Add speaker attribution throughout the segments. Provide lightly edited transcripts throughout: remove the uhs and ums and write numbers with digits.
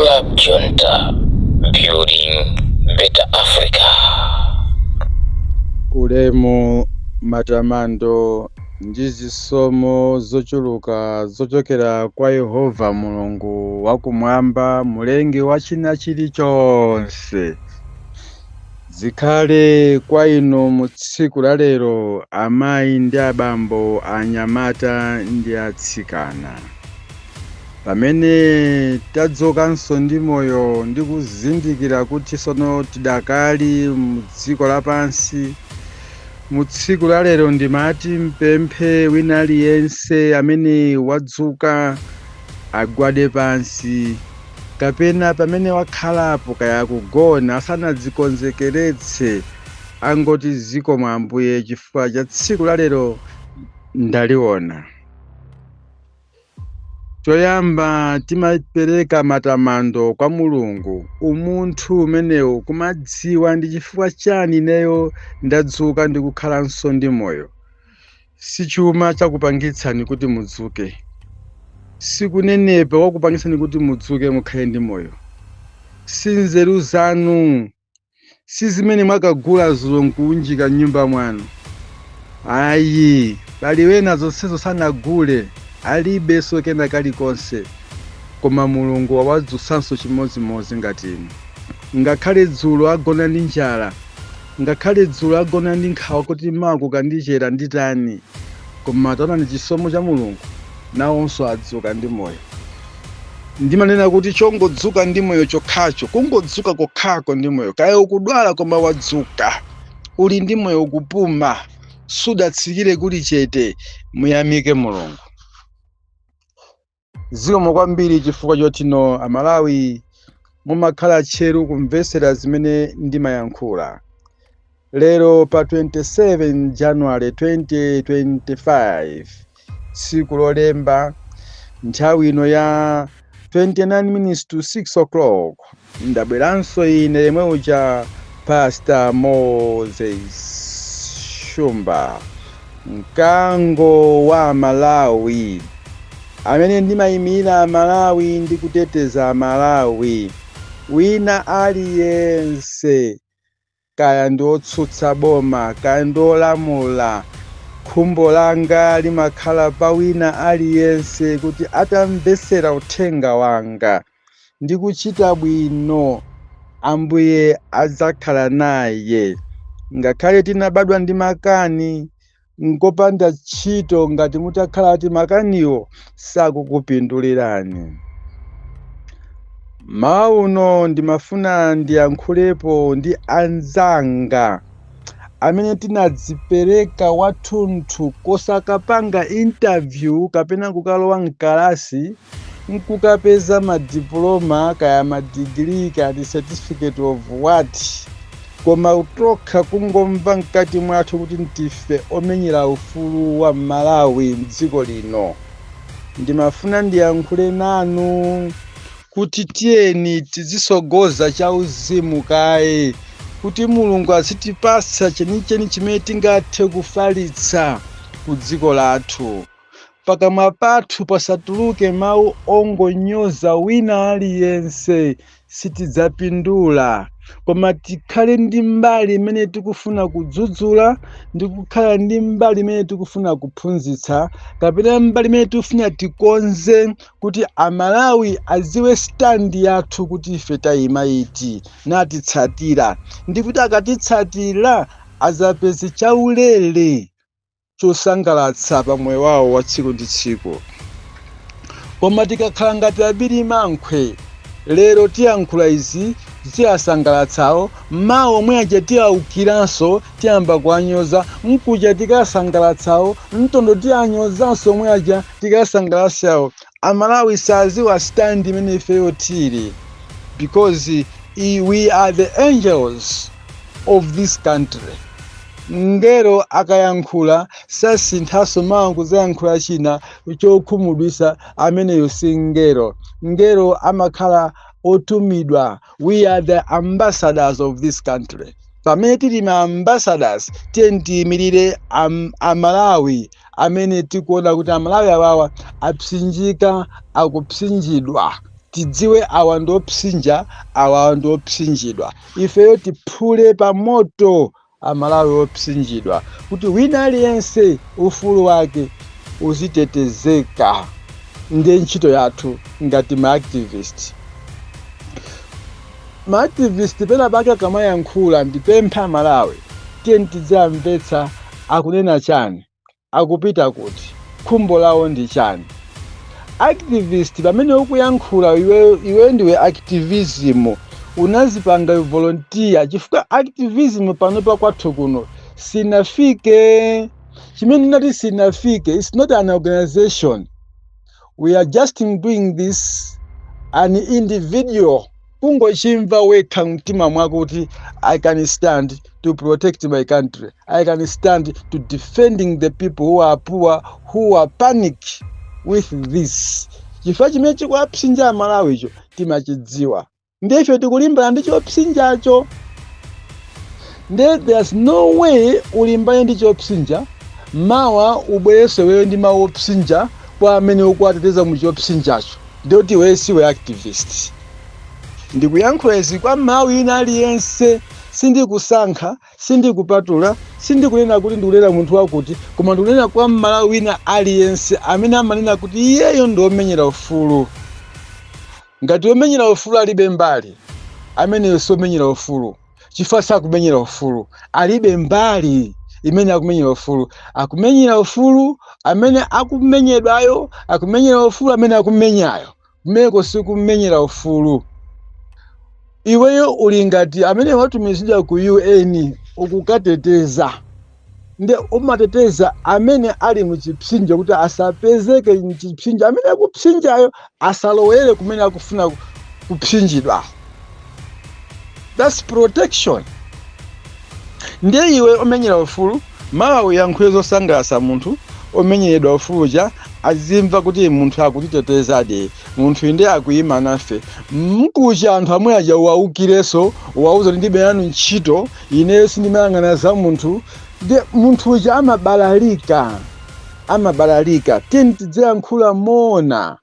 Speaker 1: Club Junta, building better Africa.
Speaker 2: Ulemu, matamando ndi zisomo zochuluka zochokera kwa Yehova Mulungu wakumwamba, mulengi wa china chilichonse, zikhale kwa inu mu tsiku la lero, amayi ndi abambo, anyamata ndi atsikana, pamene tadzukanso ndi moyo ndi kuzindikira kuti sono tidakali mu dziko lapansi. Mu tsiku la lero ndimati mpemphe wina aliyense amene wadzuka agwade pansi kapena pamene wakhalapo, kaya kugona asanadzikonzekeretse, angoti, "Zikomo Ambuye chifukwa cha tsiku la lero ndaliona." Choyamba timapereka matamando kwa Mulungu. Umunthu umenewu kumadziwa ndi chifukwa chani ineyo ndadzuka ndi kukhalanso ndi moyo. Si chuma chakupangitsani kuti mudzuke, sikunenepa kwakupangitsani kuti mudzuke mukhale ndi moyo, si nzeru zanu, si zimene mwakagula zulo nkuunjika m'nyumba mwanu, ayi. Pali wena zonsezo sanagule, alibenso kena kalikonse, koma Mulungu wawadzutsanso chimodzimodzi ngati inu. Ngakhale dzulo agona ndi njala, ngakhale dzulo agona ndi nkhawa kuti mawa kukandichera nditani, koma taonani chisomo cha Mulungu, nawonso adzuka ndi moyo. Ndimanena kuti chongodzuka ndi moyo chokhacho, kungodzuka kokhako ndi moyo, kaya ukudwala koma wadzuka, uli ndi moyo, ukupuma, sudatsikire kuli chete, muyamike Mulungu. Zikomo kwambiri chifukwa chotino Amalawi mumakhala tcheru kumvesera zimene ndimayankhula. Lero pa 27 January 2025, tsiku Lolemba, nthawi ino ya 29 minutes to 6 o'clock, ndabweranso ine yemwe uja, Pastor Moses Shumba, mkango wa Malawi, amene ndimayimira Malawi ndi kuteteza Malawi. Wina aliyense, kaya ndi otsutsa boma, kaya ndi olamula, khumbo langa limakhala pa wina aliyense kuti atamvesera uthenga wanga ndi kuchita bwino, Ambuye adzakhala naye. Ngakhale tinabadwa ndi makani, nkopanda ntchito ngati mutakhala kuti makaniwo sakukupindulirani. Mawa uno ndimafuna ndiyankhulepo ndi anzanga amene tinadzipereka wathunthu kosakapanga interview kapena kukalowa mkalasi nkukapeza madiploma, kaya madigiri, kaya ndi certificate of what, koma tokha kungomva mkati mwathu kuti ndife omenyera ufulu wa Malawi mdziko lino. Ndimafuna ndiyankhule nanu kuti tiyeni tizisogoza chauzimu kaye, kuti Mulungu azitipatsa chenicheni chimene tingathe kufalitsa ku dziko lathu. Pakamwa pathu pasatuluke mawu ongonyoza wina aliyense, sitidzapindula, koma tikhale ndi mbali imene tikufuna kudzudzula ndi kukhala ndi mbali imene tikufuna kuphunzitsa kapena mbali imene tikufuna tikonze, kuti Amalawi adziwe stand yathu, kuti ife tayima iti natitsatira, ndi kuti akatitsatira azapeze chaulere chosangalatsa pa moyo wawo wa tsiku ndi tsiku. Koma tikakhala ngati abiri mankhwe, lero tiyankhula izi ziyasangalatsawo, mawa omwe aja tiyawukiranso, tiyamba kuwanyoza, mkuja tikasangalatsawo, mtondo tiyanyozanso omwe aja tikasangalatsawo. Amalawi saziwa stand imene ifeyo tili, because we are the angels of this country. Ngelo akayankhula sasinthaso mawu kuzayankhula china chokhumudwisa, ameneyo si ngelo. Ngelo amakhala otumidwa. We are the ambassadors of this country. Pamene tili ma ambassadors, tiye tiyimirire Amalawi amene tikuona kuti Amalawi awawa apsinjika, akupsinjidwa. Tidziwe awa ndi opsinja, awa ndi opsinjidwa. Ifeyo tiphule pa moto Amalawi opsinjidwa, kuti wina aliyense ufulu wake uzitetezeka. Ndiye ntchito yathu ngati ma activist. Ma activist pena pake akamayankhula, ndipempha Malawi, tiye tidzamvetsa akunena chani, akupita kuti, khumbo lawo ndi chani. Activist, pamene ukuyankhula iwe, iwe ndiwe activism unazipanga volunteer, chifukwa activism panopa kwathu kuno sinafike. Chimene ndinati sinafike, it's not an organization. We are just doing this an individual, kungochimva wekha mtima mwakuti I can stand to protect my country, I can stand to defending the people who are poor, who are panic with this, chifukwa chimene chikuwapsinja Amalawicho timachidziwa, ndiye ife tikulimbana ndi chopsinjacho. Ndiye there's no way ulimbane ndi chopsinja, mawa ubwerese wewe ndi mawu opsinja kwa amene ukuwateteza mu chopsinjacho, ndiyoti iweyo siwe activist. Ndikuyankhula izi kwa mawu ina aliyense. Sindikusankha, sindikupatula, sindikunena kuti ndikunena munthu wakuti, koma ndikunena kwa Mmalawi wina aliyense amene amanena kuti iyeyo ndi womenyera ufulu. Ngati womenyera ufulu alibe mbali, ameneyo siomenyera ufulu, chifukwa sakumenyera ufulu, alibe mbali imene akumenyera ufulu. Akumenyera ufulu amene akumenyedwayo, akumenyera ufulu amene akumenyayo, kumeko sikumenyera ufulu. Iweyo uli ngati amene watumizidwa ku UN, ukukateteza, nde umateteza amene ali muchipsinjo kuti asapezeke mchipsinjo, amene akupsinjayo asalowere kumene akufuna kupsinjidwa. That's protection. Ndiye iwe omenyera ufulu, mawa uyankhule zosangalatsa munthu omenyeredwa ufuluja, azimva kuti munthu akutitetezadi, munthu inde akuyima nafe. Mkucha anthu amwe aja uwaukireso, uwauza kuti ndibe nanu ntchito, ineyo sindimayang'ana za munthu. Ndiye munthu uja amabalalika, amabalalika. Tiyeni tidziyankhula moona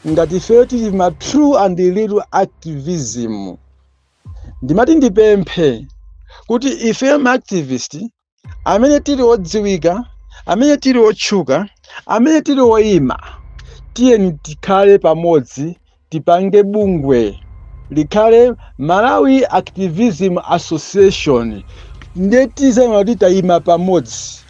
Speaker 2: ngati ifeyo tili ma true and real activism. Ndimati ndipemphe kuti ifeyo ma activist amene tili odziwika, amene tili otchuka, amene tili oyima, tiyeni tikhale pamodzi, tipange bungwe likhale Malawi Activism Association. Ndiye tizayima kuti tayima pamodzi.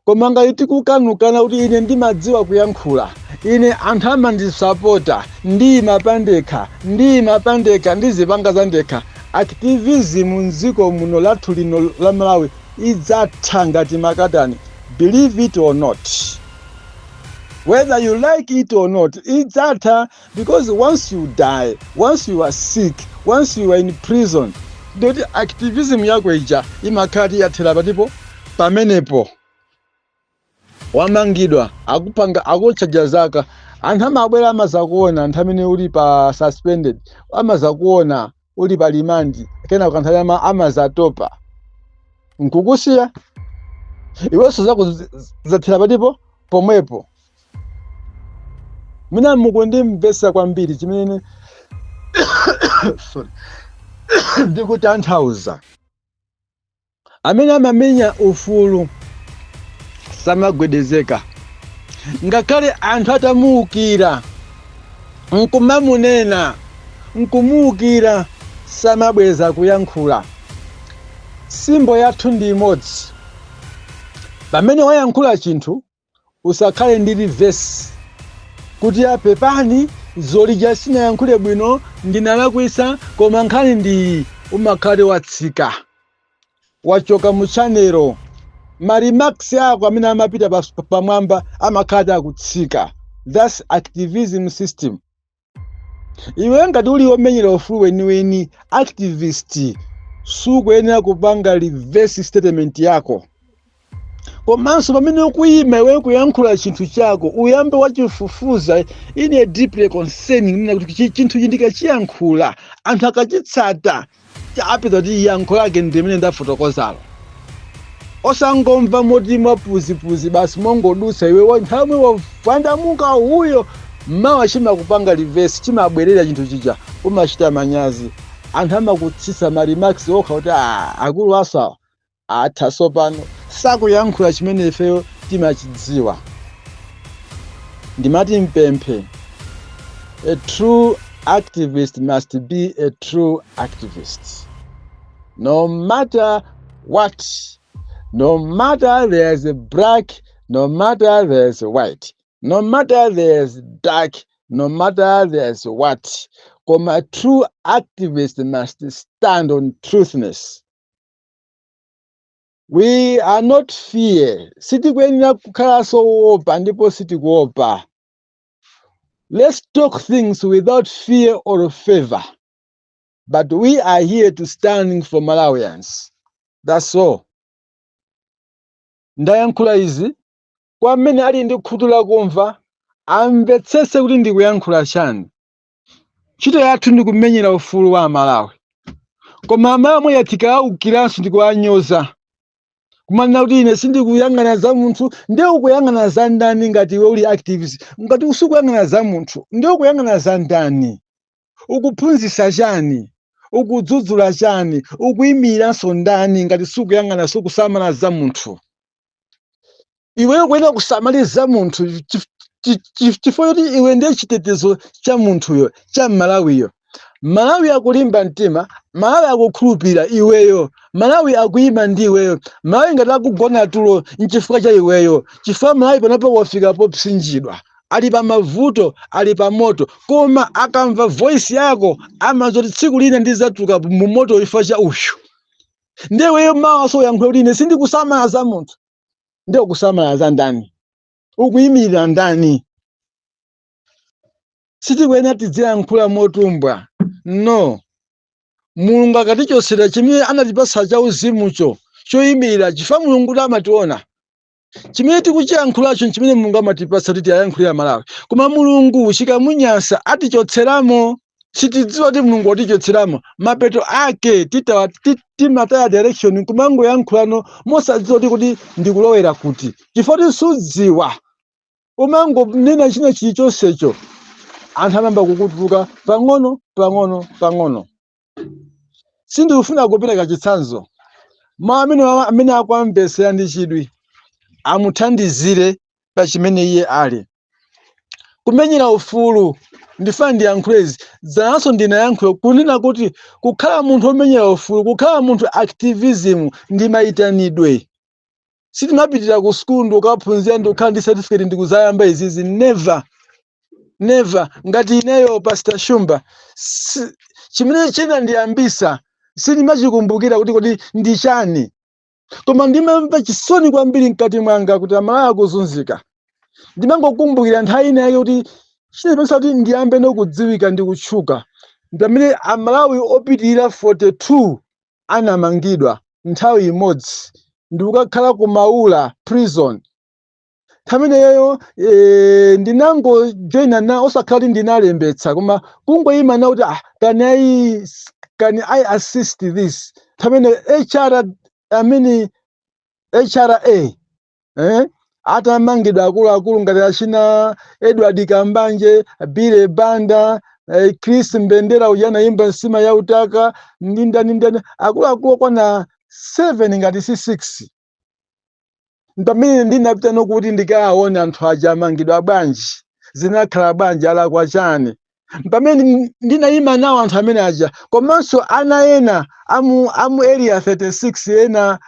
Speaker 2: Koma ngati tikukanukana kuti ine ndimadziwa kuyankhula, ine anthu amandisapota, ndiyima pandekha, ndiyima pandekha, ndizipanga zandekha, activism mdziko muno lathu lino la Malawi idzatha ngati makatani. Believe it or not, whether you like it or not, idzatha, because once you die, once you are sick, once you are in prison, ndoti activism yako ija imakhala yathera patipo pamenepo. Wamangidwa, akupanga akutchaja zaka, anthu amabwera, amazakuona. Anthu amene uli pa suspended amazakuona uli pa remand, kena kanthawi amazatopa nkukusiya iwenso, zako zathera patipo pomwepo. Mina mukundimvesa kwambiri chimene, sorry, ndikutanthauza. Amene amamenya ufulu samagwedezeka ngakhale anthu atamuukira nkumamunena, nkumuukira, samabweza kuyankhula. Symbol yathu ndi imodzi. Pamene wayankhula chinthu, usakhale ndi reverse kuti apepani, zolija sinayankhule bwino, ndinalakwisa, koma nkhani ndi umakhale watsika, wachoka mu channel. Ma remarks ako amene amapita pamwamba amakhala akutsika. That's activism system. Iwe ngati uli womenyera ufulu weniweni, activist, sukuyenera kupanga reverse statement yako. Komanso pamene ukuyima iwe kuyankhula chinthu chako, uyambe wachifufuza in a deeply concerning, nena kuti chinthu ichi ndikachiyankhula, anthu akachitsata apeza kuti yankho lake ndi limene ndafotokozalo. Osangomva moti mwapuzipuzi basi, mongodutsa iwe nthawi wovandamuka uyo. Mawa chimakupanga reverse, chimabwerera chinthu chija, umachita manyazi. Anthu amakutsitsa ma remarks okha kuti, "Ah, akulu asawa atha sopano, sakuyankhula chimene ifeyo timachidziwa." Ndimati mpemphe, a true activist must be a true activist no matter what, no matter there's a black, no matter there's a white, no matter there's dark, no matter there's what. Koma true activist must stand on truthness. We are not fear. Sitikuyenera kukhalanso wopa, ndipo sitikuopa. Let's talk things without fear or favor, but we are here to stand for Malawians, that's all. Ndayankhula izi kwa amene ali ndi khutu lakumva, amvetsetse kuti ndikuyankhula chani. Ntchito yathu ndi kumenyera ufulu wa Amalawi, koma Amalawi omwe tikawaukiranso ndikuwanyoza, kumanena kuti ine sindikuyang'ana za munthu. Ndiye ukuyang'ana za ndani ngati iwe uli activist? Ngati usukuyang'ana za munthu, ndiye ukuyang'ana za ndani? Ukuphunzitsa chani? Ukudzudzula chani? Ukuyimiranso ndani ngati sukuyang'ana, sukusamala za munthu? Iweyo kuyenera kusamala za munthu chifukwa choti iwe ndiye chitetezo cha munthuyo, cha Malawiyo. Malawi akulimba mtima, Malawi akukhulupirira iweyo, Malawi akuyima ndi iweyo. Malawi ngati akugona tulo nchifukwa cha iweyo, chifukwa Malawi panopo wafika popsinjidwa, ali pa mavuto, ali pa moto, koma akamva voice yako amazoti tsiku lina ndizatuluka mu moto chifukwa cha uyu. Ndiye iweyo mawa so uyankhule kuti ine sindikusamala za munthu, ndiye ukusamala za ndani? Ukuyimirira ndani? Sitikuyenera tidziyankhula motumbwa, no. Mulungu akatichotsera chimene anatipatsa cha uzimucho choyimirira, chifukwa Mulungu kuti amationa chimene tikuchiyankhulacho, chimene Mulungu amatipatsa kuti tiyayankhulira Malawi. Koma Mulungu chikamunyasa atichotseramo, sitidziwa kuti Mulungu watichotseramo. Mapeto ake timataya direction, kumangoyankhulano mosadziwa kuti ndikulowera kuti, chifukwa kuti sudziwa, umangonena china chilichonsecho. Anthu amayamba kukutuluka pang'ono pang'ono pang'ono. Sindikufuna kupereka chitsanzo. Mawu amene akuamvetsera ndi chidwi amuthandizire pa chimene iye ali kumenyera ufulu. Ndifuna ndiyankhule izi. Dzananso ndinayankhula kunena kuti kukhala munthu womenyera ufulu, kukhala munthu activism ndi mayitanidwe. Sitimapitira ku sukulu ndikukaphunzira ndikukhala ndi certificate ndikuzayamba izizi, never, never. Ngati ineyo Pastor Shumba, chimene chinandiyambisa sindimachikumbukira kuti kodi ndi chani, koma ndimamva chisoni kwambiri mkati mwanga kuti Amalawi akuzunzika. Ndimangokumbukira nthawi ina yake kuti chinapangitsa kuti ndiyambe nokudziwika ndi kutchuka pamene Amalawi opitirira 42 anamangidwa nthawi imodzi ndikukakhala ku Maula Prison. Nthawi imeneyo ndinangojoyina na, osakhala kuti ndinalembetsa, koma kungoyima na kuti, "Ah, can I assist this?" Nthawi imene HR amene HRA atamangidwa akuluakulu ngati achina Edward Kambanje, Bile Banda, Chris Mbendera uja anayimba nsima ya utaka, ndi ndani ndani, akuluakulu okwana 7 ngati si 6, pamene ndinapita nokuti ndikawaone anthu aja amangidwa bwanji, zinakhala bwanji, alakwa chani. Pamene ndinayima nawo anthu amene aja, komanso ana ena amu Area 36, ena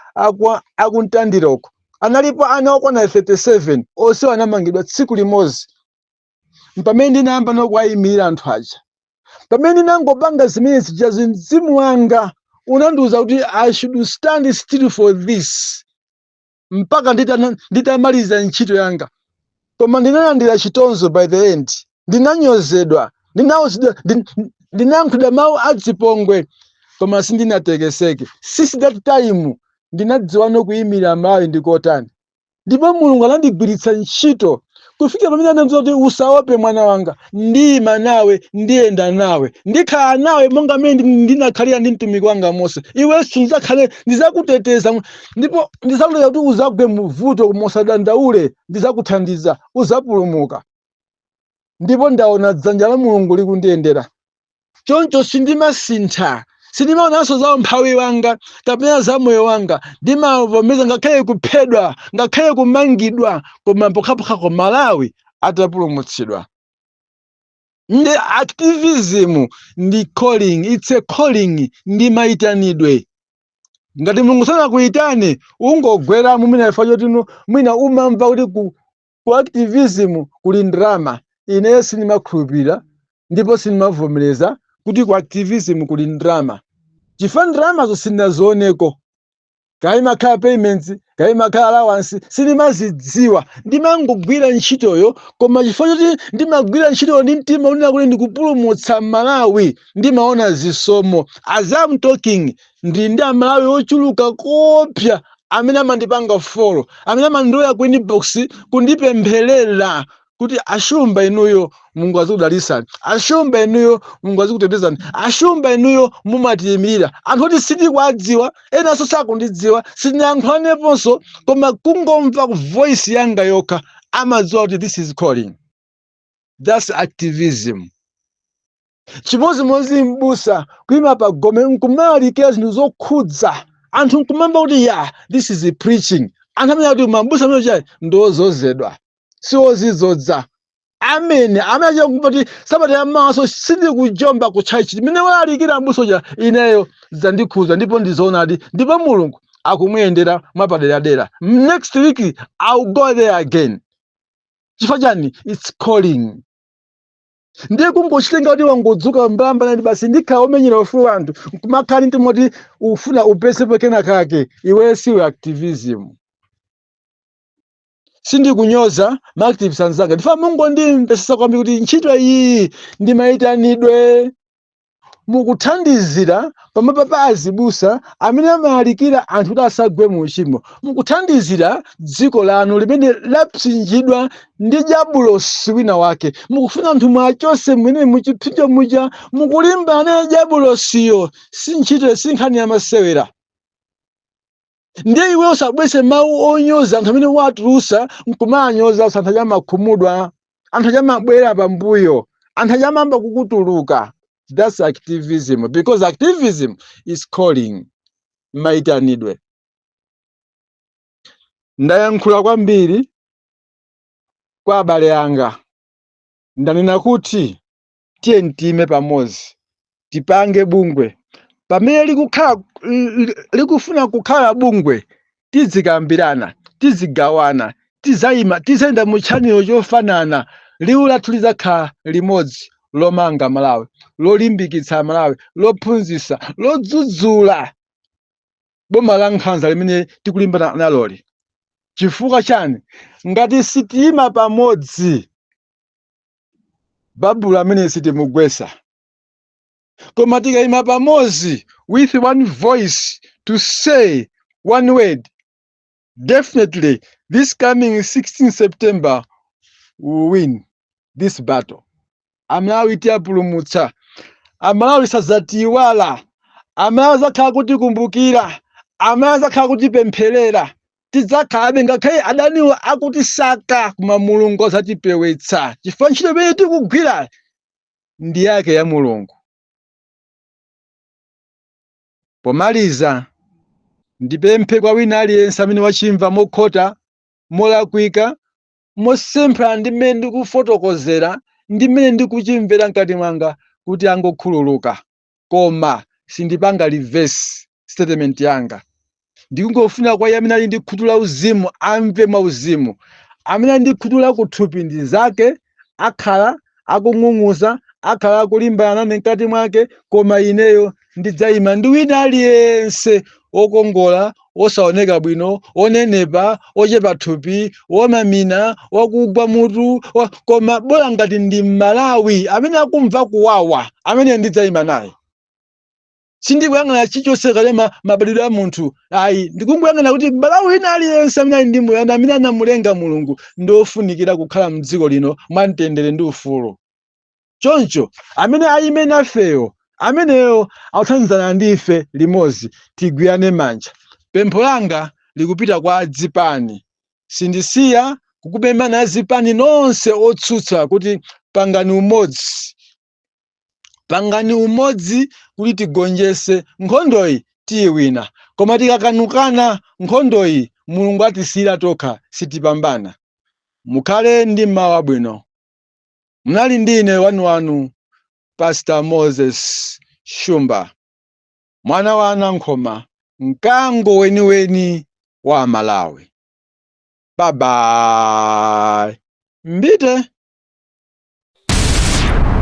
Speaker 2: akumtandiroko, analipo ana okwana 37, onse anamangidwa tsiku limodzi. Pamene ndinayamba nokuwayimirira anthu aja, pamene ndinangopanga zimene zija, mzimu wanga unandiwuza kuti I should stand still for this mpaka nditamaliza ntchito yanga. Koma ndinalandira chitonzo by the end, ndinanyozedwa, ndinawuzidwa, ndinayankhulidwa mawu adzipongwe, koma sindinatekeseke. Since that time ndinadziwa nokuyimirira Malawi ndikotani, ndipo Mulungu anandigwiritsa ntchito kufikira pamene anandiwuza kuti, "Usaope mwana wanga, ndiyima nawe, ndiyenda nawe, ndikhala nawe monga mmene ndinakhalira ndi mtumiki wanga Mose. Iwenso ndidzakhale, ndidzakuteteza, ndipo ndidzalolera kuti uzagwe muvuto, koma usadandaule, ndidzakuthandiza, uzapulumuka." Ndipo ndaona dzanja la Mulungu likundiyendera. Choncho sindimasintha, sindimaonanso za umphawi wanga kapena za moyo wanga. Ndimavomereza ngakhale kuphedwa, ngakhale kumangidwa, koma pokhapokha Malawi atapulumutsidwa. Ndi activism, ndi calling. It's a calling, ndi mayitanidwe. Ngati Mulungu sanakuyitane, ungogwera mwina chifukwa choti mwina umamva kuti ku activism kuli ndalama. Ineyo sindimakhulupirira ndipo sindimavomereza kuti ku activism kuli ndalama, chifukwa ndalamazo sindinazioneko. Kaya imakhala payments, kaya imakhala allowance, sindimazidziwa. Ndimangogwira ntchitoyo, koma chifukwa choti ndimagwira ntchitoyo ndi mtima unena kuti ndikupulumutsa Malawi, ndimaona zisomo. As I'm talking, ndili ndi Amalawi ochuluka kopya amene amandipanga follow, amene amandiloya ku inbox kundipempherera kuti, "Ashumba inuyo, Mulungu azikudalisani. Ashumba inuyo, Mulungu azikutetezani. Ashumba inuyo, mumatiyimirira." Anthu oti sindikuwadziwa, enanso sakundidziwa, sindinayankhulaneponso, koma kungomva voice yanga yokha amadziwa kuti this is calling. That's activism. Chimodzimodzi mbusa kuyima pa gome nkumalalikira zinthu zokhudza anthu, nkumamva kuti, "Yeah, this is preaching." Anthu amene akuti mambusa amene chani ndiozozedwa, siwozidzodza. Amene amene achita kumva kuti sabata yamaso sindikujomba ku church, imene walalikira mbusa uja ineyo zandikhudza ndipo ndizoonadi, ndipo Mulungu akumuyendera mwapaderadera, next week I'll go there again. Chifukwa chani? It's calling. Ndiye kungochitenga kuti wangodzuka mbamba ndi basi, ndikhala womenyera ufulu wa anthu, nkumakhala ndi moti ufuna upesepo kena kake, iwe siwe activism. Sindikunyoza ma activist anzanga, ndifa mungondimvesesa kwambiri kuti ntchito iyi ndi mayitanidwe. Mukuthandizira pamapa pa azibusa amene amalalikira anthu kuti asagwe mu uchimo, mukuthandizira dziko lanu limene lapsinjidwa ndi jabulosi wina wake. Mukufuna anthu mwachose mwene muchipsinjo muja, mukulimbana naye jabulosiyo. Si ntchito, si nkhani yamasewera. Ndiye iwe usabwese mawu onyoza anthu amene watulusa nkumanyoza. Anthu achamakhumudwa, anthu achamabwera pambuyo, anthu achamamba kukutuluka. That's activism, because activism is calling, mayitanidwe. Ndayankhula kwambiri kwa abale anga. Ndanena kuti tiye tiyime pamodzi, tipange bungwe. Pamene likukhala likufuna kukhala bungwe, tizikambirana, tizigawana, tizayima, tizayenda mu channel chofanana. Liwu lathu lizakhala limodzi lomanga Malawi, lolimbikitsa Malawi, lophunzitsa, lodzudzula boma la nkhanza limene tikulimbana naloli. Chifukwa chani? Ngati sitiyima pamodzi, Babulo amene sitimugwesa. Koma tikayima pamodzi with one voice to say one word, definitely this coming 16 September we will win this battle. Amalawi tiyapulumutsa, Amalawi sadzatiyiwala, Amalawi adzakhala kutikumbukira, Amalawi adzakhala kutipempherera. Tidzakhalabe ngakhale adaniwo akutisaka, koma Mulungu adzatipewetsa, chifukwa ntchito imene tikugwira ndi yake ya Mulungu. Pomaliza, ndipemphe kwa wina aliyense amene wachimva mokhota, molakwika, mosemphana ndi mmene ndikufotokozera ndi mmene ndikuchimvera mkati mwanga, kuti angokhululuka. Koma sindipanga reverse statement yanga. Ndikungofuna kwa iye amene ali ndi khutu la uzimu amve mwa uzimu. Amene ali ndi khutu la kuthupi ndi zake, akhala akung'ung'uza, akhala akulimbana nane mkati mwake. Koma ineyo ndidzayima ndi wina aliyense, wokongola, wosaoneka bwino, wonenepa, wochepa thupi, womamina, wakugwa mutu koma bola ngati ndi Mmalawi amene akumva kuwawa, amene ndidzayima naye. Sindikuyang'ana chilichonse kale mabadwidwe a munthu, ayi. Ndikungoyang'ana kuti Malawi wina aliyense amene ali ndi moyo, amene anamulenga Mulungu, ndi ofunikira kukhala mdziko lino mwamtendere ndi ufulu. Choncho amene ayime nafeyo, ameneyo akuthandizana ndi ife limodzi, tigwirane manja. Pempho langa likupita kwa adzipani. Sindisiya kukupemphani azipani nonse otsutsa kuti Pangani umodzi, pangani umodzi kuti tigonjese nkhondoyi, tiyiwina. Koma tikakanukana, nkhondoyi Mulungu atisiyira tokha, sitipambana. Mukhale ndi mmawa bwino. Munali ndine wanuwanu, Pastor Moses Shumba, mwana wa Anankhoma, mkango weniweni wa Malawi. Bye bye, mbite.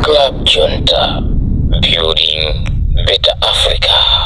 Speaker 1: Club Junta, building better Africa.